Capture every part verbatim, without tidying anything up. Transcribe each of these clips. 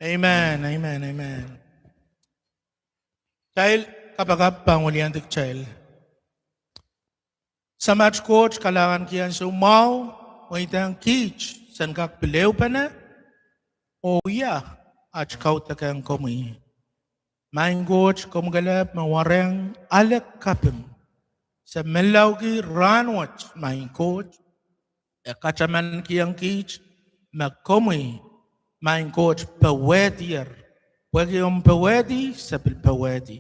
Amen, amen, amen. Kitail kapakap pahn weliandi kitail. Samat Koht, kalahngan ki ansou mwahu, mweidohng kiht sen kak pil ehupene oh wia at kaudok ong komwi. Maing Koht, komwi kelehpw me warehng ale kaping se menlau ki rahnwet, Maing Koht, e kataman kihong kiht me komwi, Maing Koht, powehdier. Pwehki omw powehdi, se pil powehdi.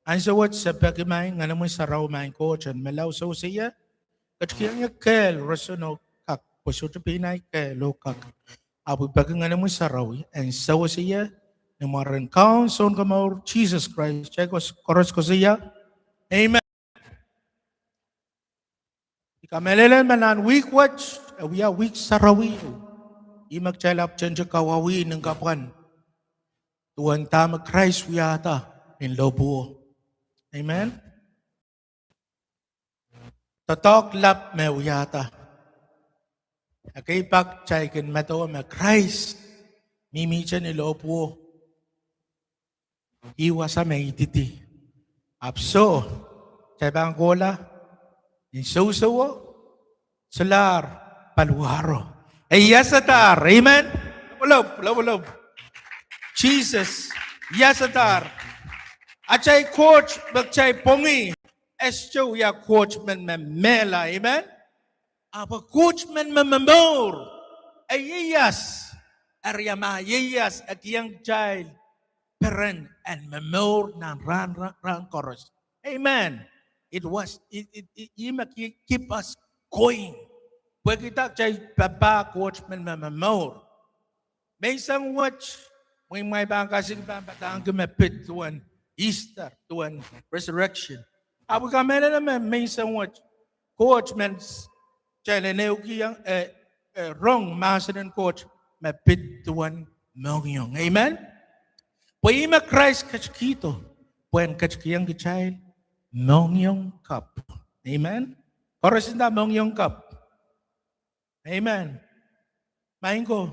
Ansou wet se peki Maing Ngehnomwi Sarawi, Maing Koht, en menlau sewese ie, ketikihong ie kehl roson oh kak, pwe sohte pein ahi kehl oh kak. Ahpw I peki Ngehnomwi Sarawi en sewese ie, ni mwaren Kaun Sounkomour Sises Krais, kitail koaros koasoia, Amen. I kamehlele me nan wihk wet e wia wihk sarawi, ih me kitail ahpw tende kawauwih nin kapwan duwen dahme Krais wiahda nin lohpwuo. Amen. Doadoahk lap me wiahda. Ekei pak kitail kin medewe me Krais mihmihte ni lohpwuo. Ih wasa me ididi. Ahpw soh, kitail pahn kohla ni sousouwo, solahr paliwaro. E iasadahr, amen. Lopwolop, lopwolop. Sises iasadahr. Atail Koht me kitail pwongih, e sohte wia Koht men me mehla, amen. Ahpw Koht men me momour, e ieias. Eri ma e ieias, e kihong kitail peren en momour nan rahn, rahn, rahn koaros. Amen. It was, it, it, it, ih me ki-, keep us going. Pwehkihda kitail papah Koht men me momour. Menseng wet, mweimwei pahn kasik pahn padahngki me pid duwen Easter, duwen resurrection. Ahpw I kamehlele me menseng wet, Koht men s-, kitail en ehukihong, eh, eh, rong mahsen en Koht me pid duwen mohngiong. Amen. Pwe ih me Krais ketikihdo, pwe en ketikihong kitail mohngiong kapw. Amen. Koaros nda mohngiong kapw. Amen. Maing ko,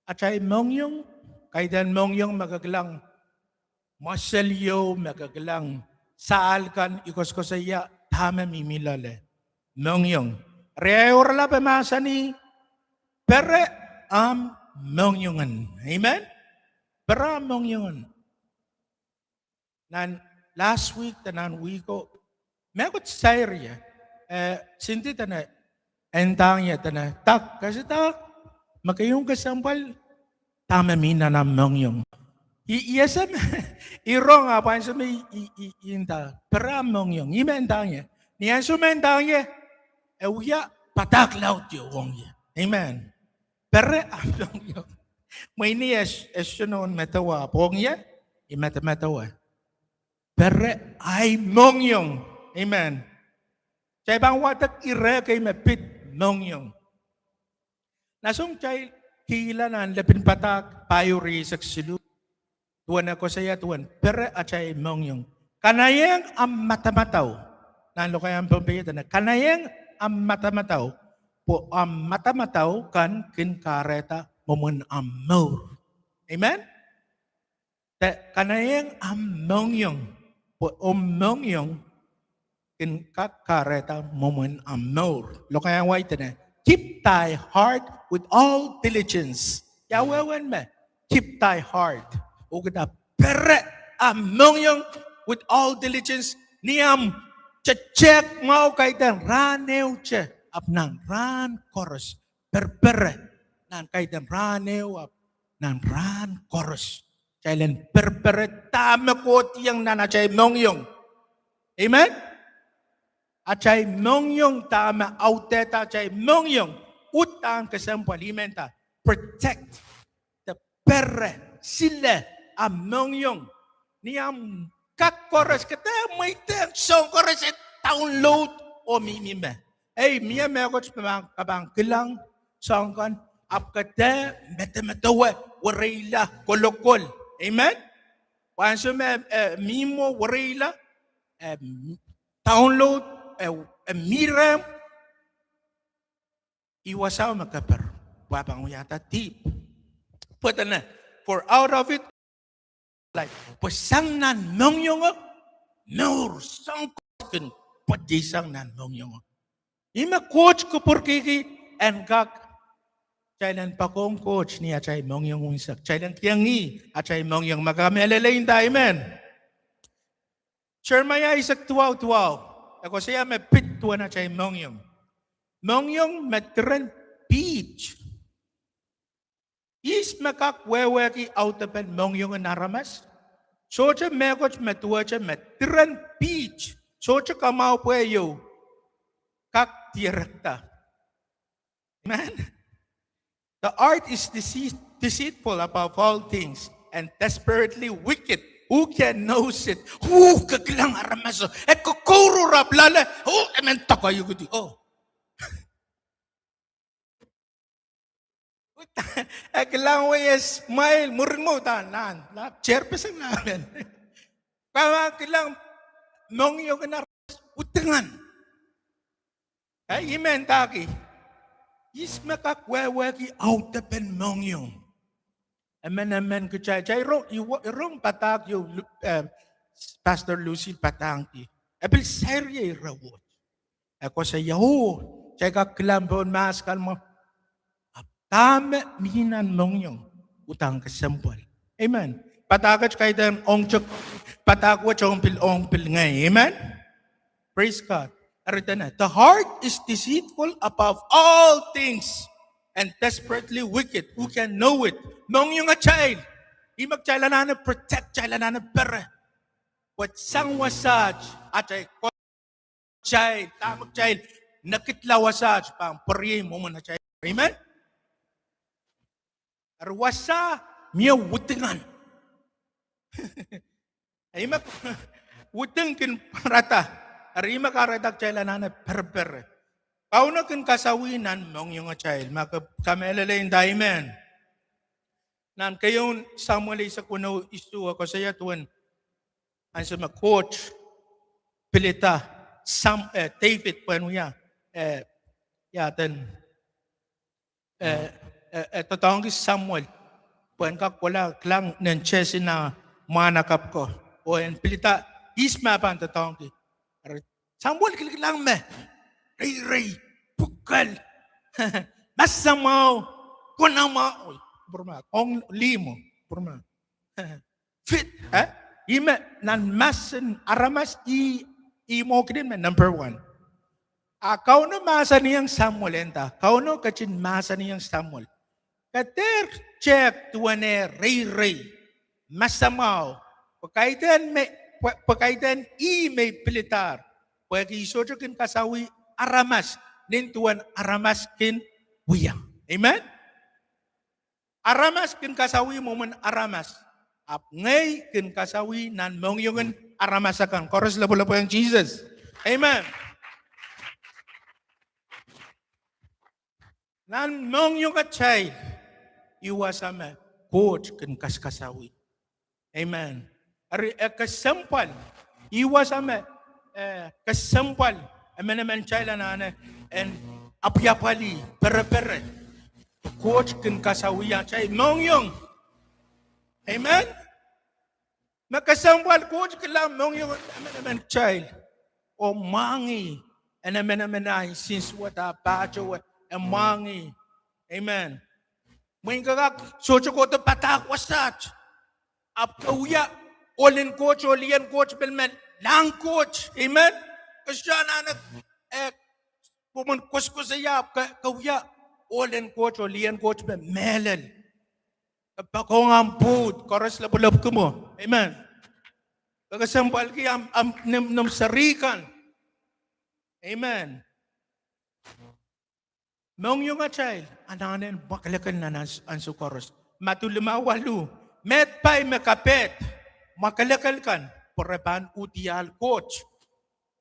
atail mohngiong, kaidehn mohngiong me ke kilang mwesel ieu, me ke kilang sahl kan, I koasokoasoia dahme mihmi loale. Mohngiong. Riei oaralap e mahsanih, pere ahmw mohngiong en. Amen. Pere ahmw mohngiong en. Nan last week de nan wihk ko, mehkot sair ie, eh, Cindy dene, e ndahng ie dene, dak, ke sehse dak, me keieu kesempwal, dahme mi nan ahmw mohngiong. I, I ese me, I rong ahpw ansou me I, I, I nda, pere ahmw mohngiong, ih me ndahng ie. Ni ansou me ndahng ie, e wia padahk laud ieu ong ie. Amen. Pere ahmw mohngiong. Mwein e s-, e sohte nohn medewe pwong ie, I medemedewe. Pere ahi mohngiong. Amen. Kitail pahn wadek ire kei me pid mohngiong. Nan soahng kitail kihla nan lepin padahk pahieu rieisek siluh, duwen e koasoia duwen pere atail mohngiong. Kanaiehng ahmw madamadau. Nan lokaiahn Pohnpei e dene, kanaiehng ahmw madamadau, pwe ahmw madamadau kan kin kahrehda mwomwen ahmw mour. Amen. De kanaiehng ahmw mohngiong, pwe omw mohngiong kin kak kahrehda mwomwen ahmw mour. Lokaiahn wai dene, keep thy heart with all diligence. Ia wehwehn me, keep thy heart. Oh kihda, pere ahmw mohngiong with all diligence. Ni ahmw tetehk mwahu kaidehn rahn ehute, ahpw nan rahn koaros. Perepere, nan kaidehn rahn ehu, ahpw nan rahn koaros. Kitail en perepere dahme kohdiong nan atail mohngiong. Amen. Atail mohngiong, dahme audehda atail mohngiong, uhdahn kesempwal, I men nda, protect, de pere, sile ahmw mohngiong. Ni ahmw kak koaros, ke dehr mweidehng soahng koaros e download oh mihmi me. Ei, mie mehkot me pahn, ke pahn kilang soahng kan, ahpw ke dehr medemedewe wereila kolokol. Amen. Pwe ansou me, eh, mihmi wereila, eh, download, eh, eh, mih rehmw, ih wasao me keper, pwe e pahn wiahda dihp. Pwe dene, For out of it, like, pwe sang nan mohngiong, mour, soang koaros kin pwedisang nan mohngiong. Ih me Koht kupwurkihki en kak, kitail en poakohng Koht ni atail mohngiong unsek. Kitail en kihong ih atail mohngiong. Ma kamehlele inda, amen. Jeremaia eisek duwau duwau, e koasoia me pid duwen atail mohngiong. Mohngiong me diren piht. Ihs me kak wehwehki audepen mohngiong en aramas? Sohte mehkot me duwehte me diren piht. Sohte kamwahu pwe ieu kak dierekda. Amen. The heart is deceit, deceitful above all things and desperately wicked. Who can knows it? Who ke kilang aramas o, e kokouro rap lale, oh, e men tokoyukidi, oh. E kilang wei e smile, mwurin mwo uhdahn nan, lap chair peseng nan men. Kama kilang mohngiong en aramas udingan. Eh, I men dahki, ihs me kak wehwehki audepen mohngiong? Emenemen kitail, kitail rong, I rong padahk ieu, eh, Pastor Lucy padahngki. E pil sair ie ire wet. E koasoia, oh, kitail kak kilang pohn mahs kan mwo. Ahpw dahme mi nan mohngiong uhdahn kesempwal. Amen. Padahk wet kaidehn ong chok, padahk wet ong pil, ong pil ngehi. Amen. Praise God. Eri dene, the heart is deceitful above all things and desperately wicked. Who can know it? Mohngiong atail. Ih me kitail anahne protect, kitail anahne pere. Pwe sang wasaht, atail ko- kitail, dahme kitail nekidla wasaht pahn pwuriei mwomwen atail. Amen. Eri wasa mie udingan. Ih me uding kin pwarada. Eri ih me kahrehda kitail anahne perepere. Kauno kin kasawih nan mohngiong atail. Ma ke kamehlele inda, amen. Nan keieun Samuel eisek weneu isuh e koasoia duwen ansou me Koht pilada Sam, eh, David pwehn wia, eh, ia eden, eh, eh, eh, doadoahngki Samuel pwehn kak kohla kilang nen Jesse nah mwahnakapw ko. Oh en pilada ihs me pahn doadoahngki. Eri Samuel kilkilang me reirei, pwukel, masamwahu, konamwahu, pwurma, ong lihmwo, pwurma. Fit, eh? Ih me nan mahsen aramas ih, ih mwo kinin me number one. A Kauno mahsanihong Samuel, e nda, Kauno ketin mahsanihong Samuel, ke dehr tehk duwehte reirei, masamwahu, pwe kaidehn me, pwe, pwe kaidehn ih me I pilidahr, pwehki I sohte kin kasawih aramas nin duwen aramas kin wia. Amen? Aramas kin kasawih mwomwen aramas. Ahpw ngehi kin kasawih nan mohngiongen aramas akan. Koaros lopwolopwehng Sises. Amen. Nan mohngiong atail, ih wasa me Koht kin kaskasawih. Amen. Eri e kesempwal, ih wasa me, eh, kesempwal, emenemen kitail anahne en apwapwalih, perepere. Koht kin kasawih atail mohngiong. Amen. Me kesempwal Koht kilang mohngiong en emenemen kitail. Oh mwahngih en emenemen ahi nsensuwed, ah pahtou, e mwahngih. Amen. Mwein ke kak sohte kohdo padahk wasaht, ahpw ke wia ohl en Koht oh lih en Koht pil me lahng Koht. Amen. Ke sohte anahne, eh, pwomwen koasoakoasoia ahpw ke, ke wia ohl en Koht oh lih en Koht me mehlel. Ke poakohng ahmw pwuhd, koaros lopwolopwki mwo. Amen. Ke kesempwalki ahmw, ahmw noumw, noumw seri kan. Amen. Mohngiong atail anahne en mwakelekel nan ans-, ansou koaros. Madiu limau waluh. Meid pai me kapehd mwakelekel kan, pwe re pahn uhdiahl Koht.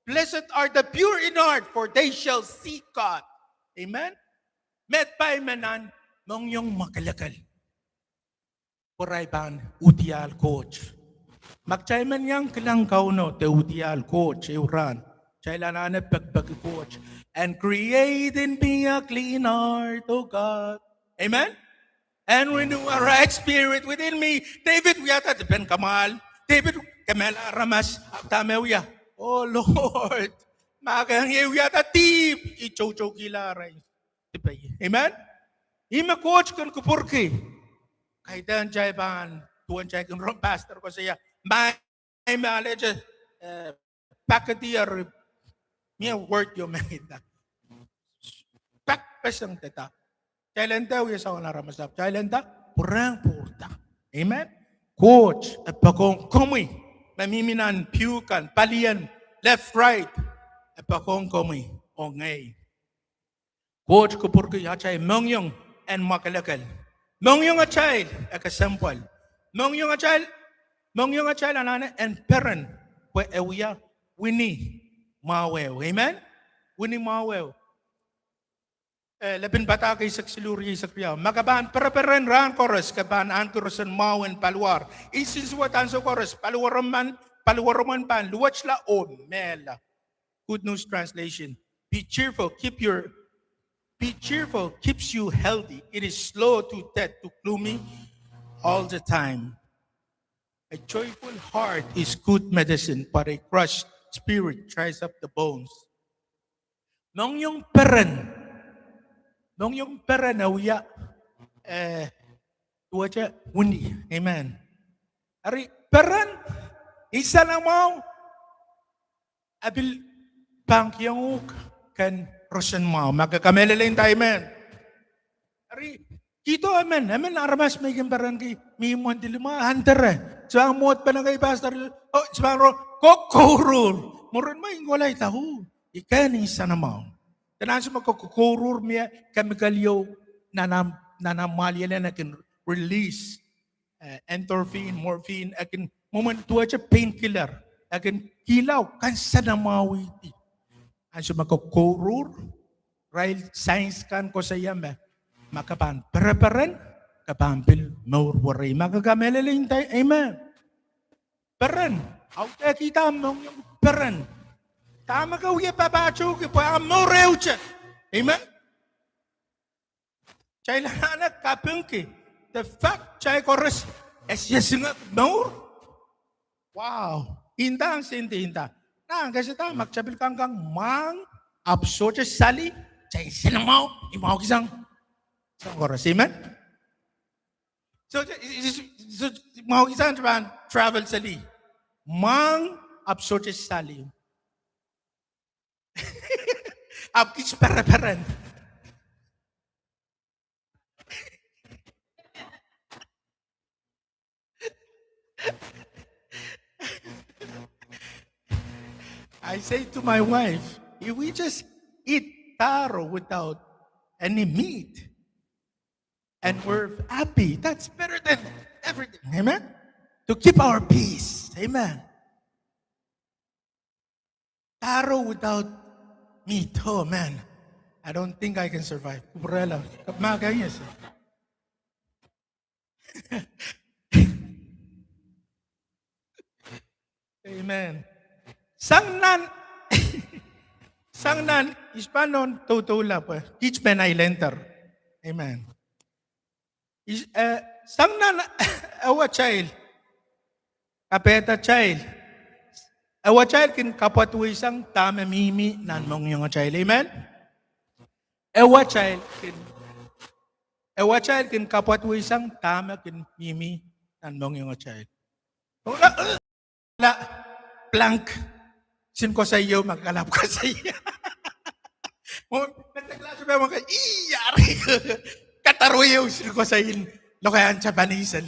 Blessed are the pure in heart, for they shall see God. Amen. Meid pai me nan mohngiong mwakelekel, pwe re pahn uhdiahl Koht. Ma kitail men iang kilang Kauno de uhdiahl Koht ehu rahn, kitail anahne pekipeki Koht. And create in me a clean heart, O God. Amen. And renew a right spirit within me. David wiahda dipen kamwahl. David kemehla aramas, ahpw dahme wia? Oh Lord, ma ke ngehi wiahda dihp, I toutoukihla arail dipe. Amen. Ihme Koht kin kupwurki. Kaidehn kitail pahn, duwen kitail kin rong pastor koasoia, ma I me alehdi, eh, pakedi eri, mie word ieu me I nda, pak peseng deda. Kitail en dehr wia soangen aramas ahpw kitail en nda, pwurehng pwurda. Amen. Koht e poakohng komwi me mihmi nan piu kan, palien, left, right, e poakohng komwi oh ngehi. Koht kupwurki atail mohngiong en mwakelekel. Mohngiong atail e kesempwal. Mohngiong atail, mohngiong atail anahne en peren, pwe e wia wini mwahu ehu. Amen. Wini mwahu ehu. Eh, Lepin Padahk eisek siluh, riesek riau. Ma ke pahn pereperen rahn koaros, ke pahn ahneki roson mwahu en paliwar. Nsensuwed ansou koaros, paliwaromw pahn, paliwaromwen pahn luwetla oh mehla. Good News Translation. Be cheerful, keep your, be cheerful keeps you healthy. It is slow to death, to gloomy all the time. A joyful heart is good medicine, but a crushed spirit dries up the bones. Mohngiong peren. Mohngiong peren e wia, eh, duwehte wini. Amen. Eri peren, nsenamwahu, e pil pahn kihong uhk ken roson mwahu. Ma ke kamehlele nda amen. Eri, kihdo emen, emen aramas me I kin perenki, mih imwin dilimwa, ahn dere. Soang mwohd penekei pastor, oh, soang rong, ko kouruhr. Mwurin me I kohla I nda, oh, I kehn nsenamwahu. Dene ansou me ko kouruhr mie chemical ieu nan ahmw, nan ahmw mwahliel en e kin release eh, endorphin, morphine, e kin, mwomwen duwehte painkiller, e kin kihla oh kansenamwahwihdi. Ansou me ke kouruhr, irail science kan koasoia me, ma ke pahn pereperen, ke pahn pil mour werei. Ma ke kamehlele nda amen. Peren, audehkihda mohngiong peren. Dahme ke wie papahtuhki pwe ahmw mour ehute. Amen. Kitail anahne kapingki the fact kitail koaros e siesingek mour. Wow. Nda, nsensuwed nda, nan keseda ma kitail pil kangkang mwahng ahpw sohte sali, kitail nsenamwahu, I mwahuki sang, sang koaros, amen. So, so, so, mwahuki sang, kitail pahn travel sali. Mwahng ahpw sohte sali. Ahpw kiht pereperen. I say to my wife, if we just eat taro without any meat and we're happy, that's better than everything. Amen? To keep our peace. Amen. Taro without meat. Oh man, I don't think I can survive. Kupwurehla. Ma ke, yes. Amen. Sang nan, sang nan, I sohte pahn nohn toudoula pwe kiht mehn Islander. Amen. Is, eh, sang nan ewa kitail, kapehda kitail, ewa kitail kin kapwaiadweisang dahme mihmi nan mohngiong atail. Amen. Ewa kitail kin, ewa kitail kin kapwaiadweisang dahme kin mihmi nan mohngiong atail. Ola, la blank. Sin koasoi ieu me kalap koasoi. Mwo, metek lahso pwe mwo ke, ih, ari. Kadarwei ieu sin koasoi en lokaiahn Japanese.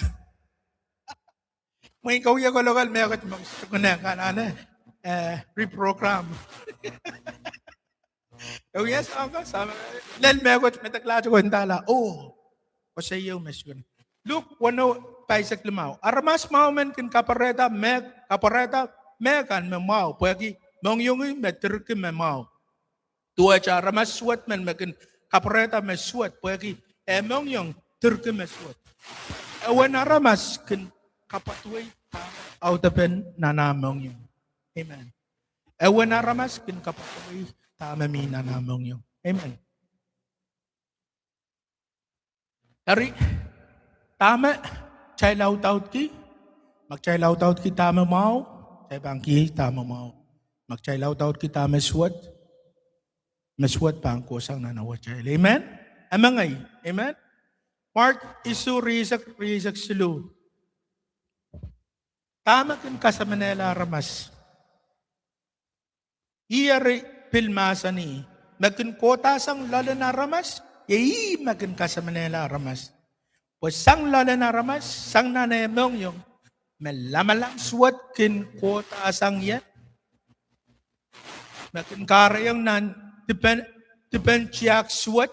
Mwein ke wia kolokol mehkot me ke sohte kak anahne, eh, reprogram. Oh yes, uncle, sama. Lel mehkot metek lahso ko ndahla. Oh, koasoi ieu me sohte. Luk weneu, pahisek limau. Aramas mwahu men kin kapwarehda mehkan, kapwarehda mehkan me mwahu, pwehki mohngiong me dirki me mwahu. Duwehte aramas suwed men me kin kapwarehda me suwed, pwehki eh mohngiong dirki me suwed. Ewen aramas kin kapwaiadwei dahme audepen nan ah mohngiong. Amen. Ewen aramas kin kapwaiadwei dahme mi nan ah mohngiong. Amen. Eri, Dahme kitail audaudki? Ma kitail audaudki dahme mwahu, kitail pahn kihong dahme mwahu. Ma kitail audaudki dahme suwed, me suwed pahn kohsang nan atail. Amen. Among I. Amen. Mark isuh, rieisek, rieisek siluh. Dahme kin kasaminehla aramas? Ih eri pil mahsanih, me kin kohdahsang loalen aramas, iei ih me kin kasaminehla aramas. Pwe sang loalen aramas, sang nan eh mohngiong, me lamalam suwed kin kohdahsang ie, me kin kahrehiong nan dipen, dipen tiahk suwed,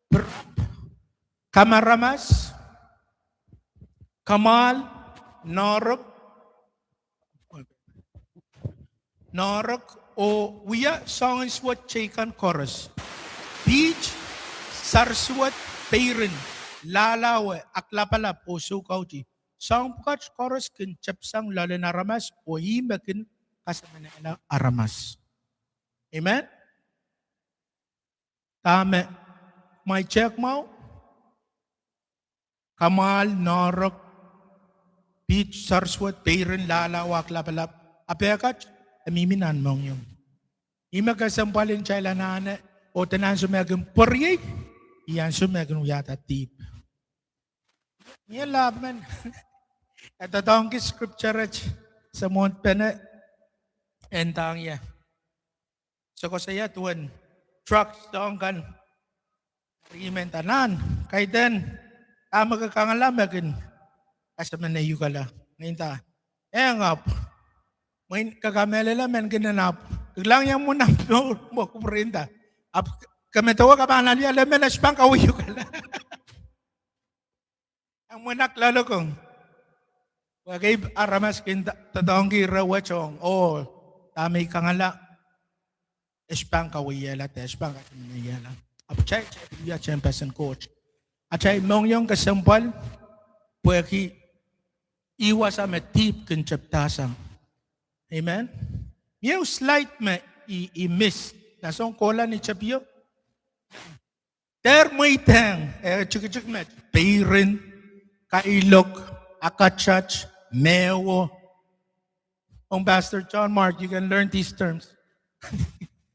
pirap, kamaramas, kamwahl, noahrok, noahrok, oh wia soangen suwed teikan koaros. Piht, sar suwed, peirin, lahlahwe, aklapalap, oh soukautih. Soahng pwukat koaros kin tepsang loalen aramas, oh ih me kin kasaminehla aramas. Amen. Dahme, mwahu, teikan mwahu, kamwahl, noahrok, piht, sar suwed, peirin, lahlahwe, aklapalap, a pwukat, e mihmi nan mohngiong. Ih me kesempwal en kitail anahne, oh dene ansou me kin pwuriei, ih ansou me kin wiahda dihp. Mie lap men, e doadoahngki scripture et, se mwohn pene, e ndahng ie, se koasoia duwen drug soahng kan. Eri I men nda, nan, kaidehn, dahme ke kangala me kin kasamane uhkala? Ngehi nda, ehng ahpw, mwein ke kamehlele men kin en ahpw, ke kilang ia mwomwen ahpw mour, mwo kupwurinda. Ahpw ke medewe ke pahn aluhla men e sohte pahn kawi uhkala. E mwenak loalokong. Pwe ekei aramas kin doadoahngki ire wet ong, oh, dahme I kangala, e sohte pahn kawihiala, de e sohte pahn kasamane iala. Ahpw kitail, kitail wia tehnpasen Koht. Atail mohngiong kesempwal, pwehki ih wasa me dihp kin tepdasang. Amen. Mie ehu slide me I, I miss. Na soang kohla ni tepio. Dehr mweidehng, eh, tikitik met, peirin, kailok, akatat, mehwo. Ong Pastor John Mark, you can learn these terms.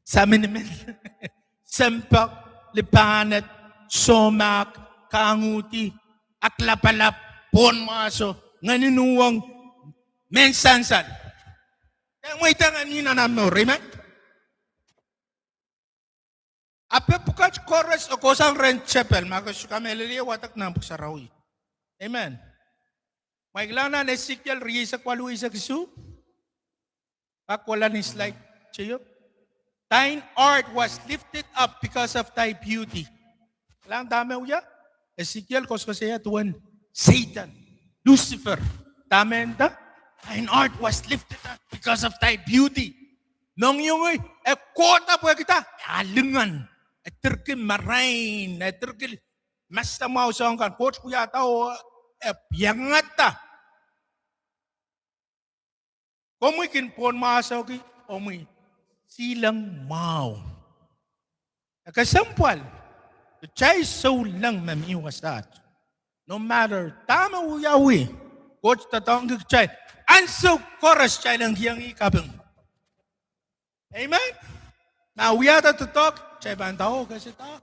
Saminimin, sempok, lipahned, soumahk, kanguhdi, aklapalap, pohnmwahso, ngehnin uhwong, mehn sansal. Dehr mweidehng ni nan omw mour, amen. Ahpw pwukat koaros e kohsang rehn tepel, ma ke sohte kamehlele, wadek nan Pwuhk Sarawi. Amen. Ma I kilang nan Esekiel rieisek waluh, eisek isuh. Pak kohla ni slide, cheio. Thine heart was lifted up because of thy beauty. Kilang dahme wia? Esekiel koasokoasoia duwen Sehdan, Lucifer. Dahme e nda? Thine heart was lifted up because of thy beauty. Mohngiong e kohda pwehki dah? Ah lingan. E dirki marain, e dirki masamwahu soahng kan. Koht wiahda oh e iangahda komwi kin pohnmwahsohki omwi silangmwahu. E kesempwal, kitail souleng me mi wasaht. No matter dahme wiawi, Koht doadoahngki kitail, ansou koaros kitail en kihong ih kaping. Amen. Ma wiahda doadoahk, kitail pahn nda, oh, ke sehda,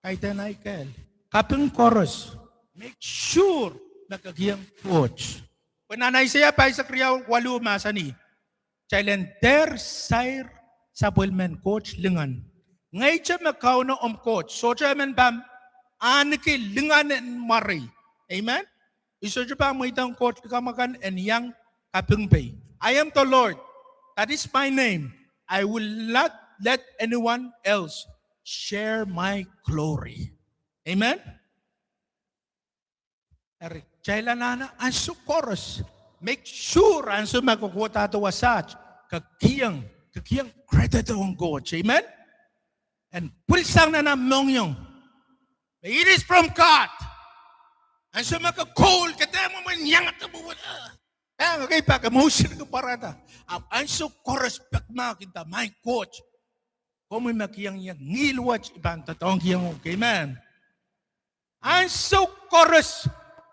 kaidehn ahi kehl. Kaping koaros, make sure me ke kihong Koht. Pwe nan Aiseia pahisek riau waluh mahsanih, kitail en dehr sair sapwellimen Koht lingan. Ngehite me Kauno omw Koht, sohte emen pahn ahneki lingan en mwari. Amen. I sohte pahn mweidehng Koht likamw akan en iang kaping pei. I am the Lord. That is my name. I will not let anyone else share my glory. Amen. Eri kitail anahne ansou koaros, make sure ansou me ke kohdahdo wasaht, ke kihong, ke kihong credit ong Koht. Amen. En pwilsang nan omw mohngiong, it is from God. Ansou me ke koul, ke dehr mwomwen iangahki mwomwen, eh, ekei pak emotion ke pwarada. Ahpw ansou koaros pekmahk nda, maing Koht, komwi me kihong ie ngihl wet, I pahn doadoahngkihong uhk. Amen. Ansou koaros,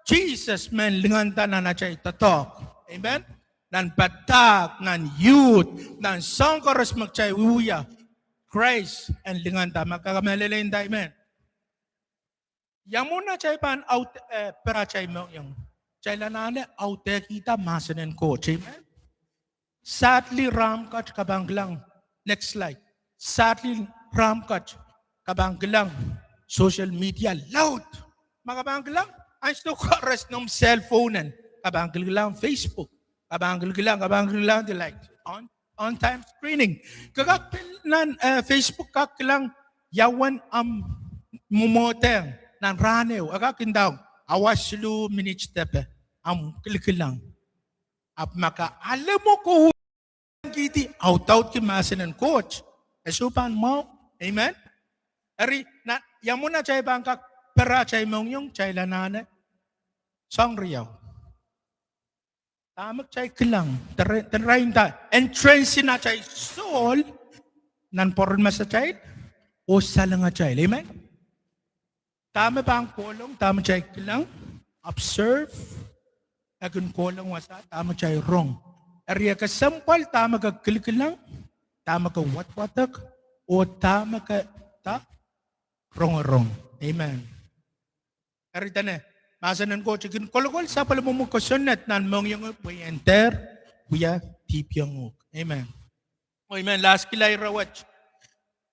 Sises men linganda nan atail doadoahk. Amen. Nan padahk, nan youth, nan soahng koaros me kitail wiewia, Krais en linganda. Ma ke kamehlele nda amen. Ia mwomwen atail pahn aud-, eh, pere atail mohngiong? Kitail anahne audehkihda mahsen en Koht. Amen. Sadly, rahn kat ke pahn kilang, next slide. Sadly, rahn kat ke pahn kilang social media laud. Ma ke pahn kilang, ansou koaros noumw cell phone en, ke pahn kilikilang Facebook, ke pahn kilikilang, ke pahn kilikilang the like, on, on time screening. Ke kak pil nan, eh, Facebook kak kilang ia uwen ahmw mwomwohdehng nan rahn ehu, e kak indahiong, awa siluh minit depe, ahmw kilikilang. Ahpw ma ke ale mwo kohwei, kihdi audaudki mahsen en Koht, e soh pahn mwahu. Amen. Eri, nan ia mwomwen atail pahn kak pere atail mohngiong, kitail anahne soahng riau. Dahme kitail kilang, dere-, derailda entrance en atail soul, nan pwoaren masatail, oh salengatail. Amen. Dahme pahn kohlong, dahme kitail kilang, observe, e kin kohlong wasa dahme kitail rong. Eri e kesempwal dahme ke kilikilang, dahme ke wadwadek, oh dahme ke da rongorong. Amen. Eri dene, mahsen en Koht kin kolokol sapwellimomwi kosonned nan mohngiong, pwe I en dehr wia dihpiohng uhk. Amen. Amen. Last kila ire wet.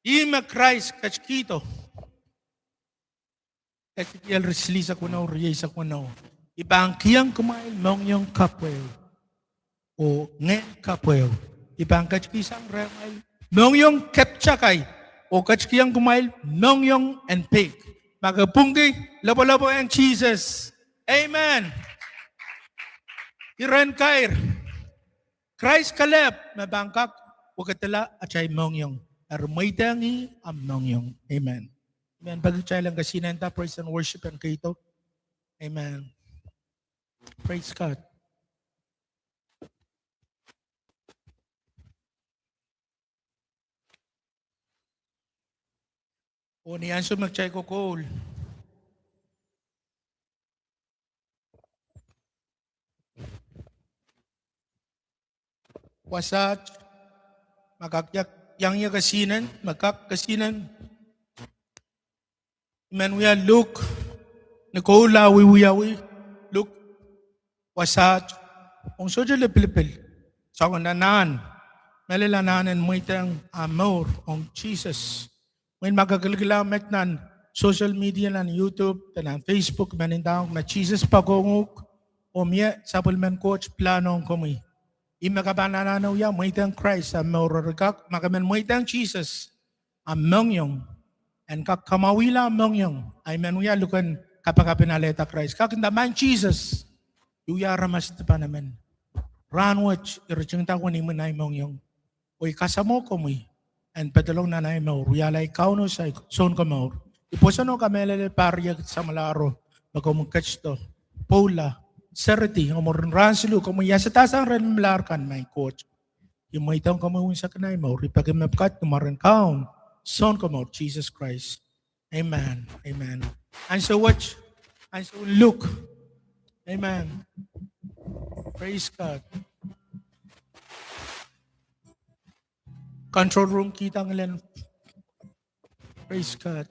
Ihme Krais ketikihdo. Esekiel ire silihsek weneu, rieisek weneu. I pahn kihong kumwail mohngiong kapw ehu oh ngehn kapw ehu. I pahn ketikihsang rehmwail mohngiong keptakai oh ketikihong kumwail mohngiong en peik. Ma ke pwungki, lopwolopwohng Sises. Amen. Iren kair, Krais kelehpw me pahn kak wekidala atail mohngiong. Eri mweidehng ih ahmw mohngiong. Amen. Amen. Peki kitail en kesihnenda praise and worship en keido. Amen. Praise God. Oh ni ansou me kitail kokoul, wasaht me kak ia-, iang ie kesihnen, me kak kesihnen, I men wia Luk, ni koula wiewiawi, Luk wasaht, ong sohte lipilipil, soangen anahn, mehlel anahn en mweidehng ah mour ong Sises. Mwein ma ke kilikilang met nan social media, nan YouTube, de nan Facebook, men indahiong me Sises poakohng uhk, oh mie sapwellimen Koht pilahn ong komwi. Ihme ke pahn anahne wia, mweidehng Krais ahmw mour. Eri kak, ma ke men mweidehng Sises ahmw mohngiong, en kak kamwahwihala ahmw mohngiong, a I men wia luken kapakap en alehda Krais. Kak nda, Maing Sises, I wia aramas dipan emen. Rahnwet I ritingada komwi ni imwin ahi mohngiong, oh I kasamwo komwi en pedolong nan ahi mour, wiahla ahi Kaun oh Sounkomour. I pwoson oh kamehlele pahr riekid samwalahro me komwi ketido, pwoula, seridi, oh mwurin rahn siluh komwi iasadahsang rehn melahr kan, Maing Koht. I mweidohng komwi unsek en ahi mour. I peki mepwukat ni mwaren Kaun Sounkomour Sises Krais. Amen. Amen. Ansou wet, ansou en Luk. Amen. Praise God. Control room, kihda ngilen. Praise God.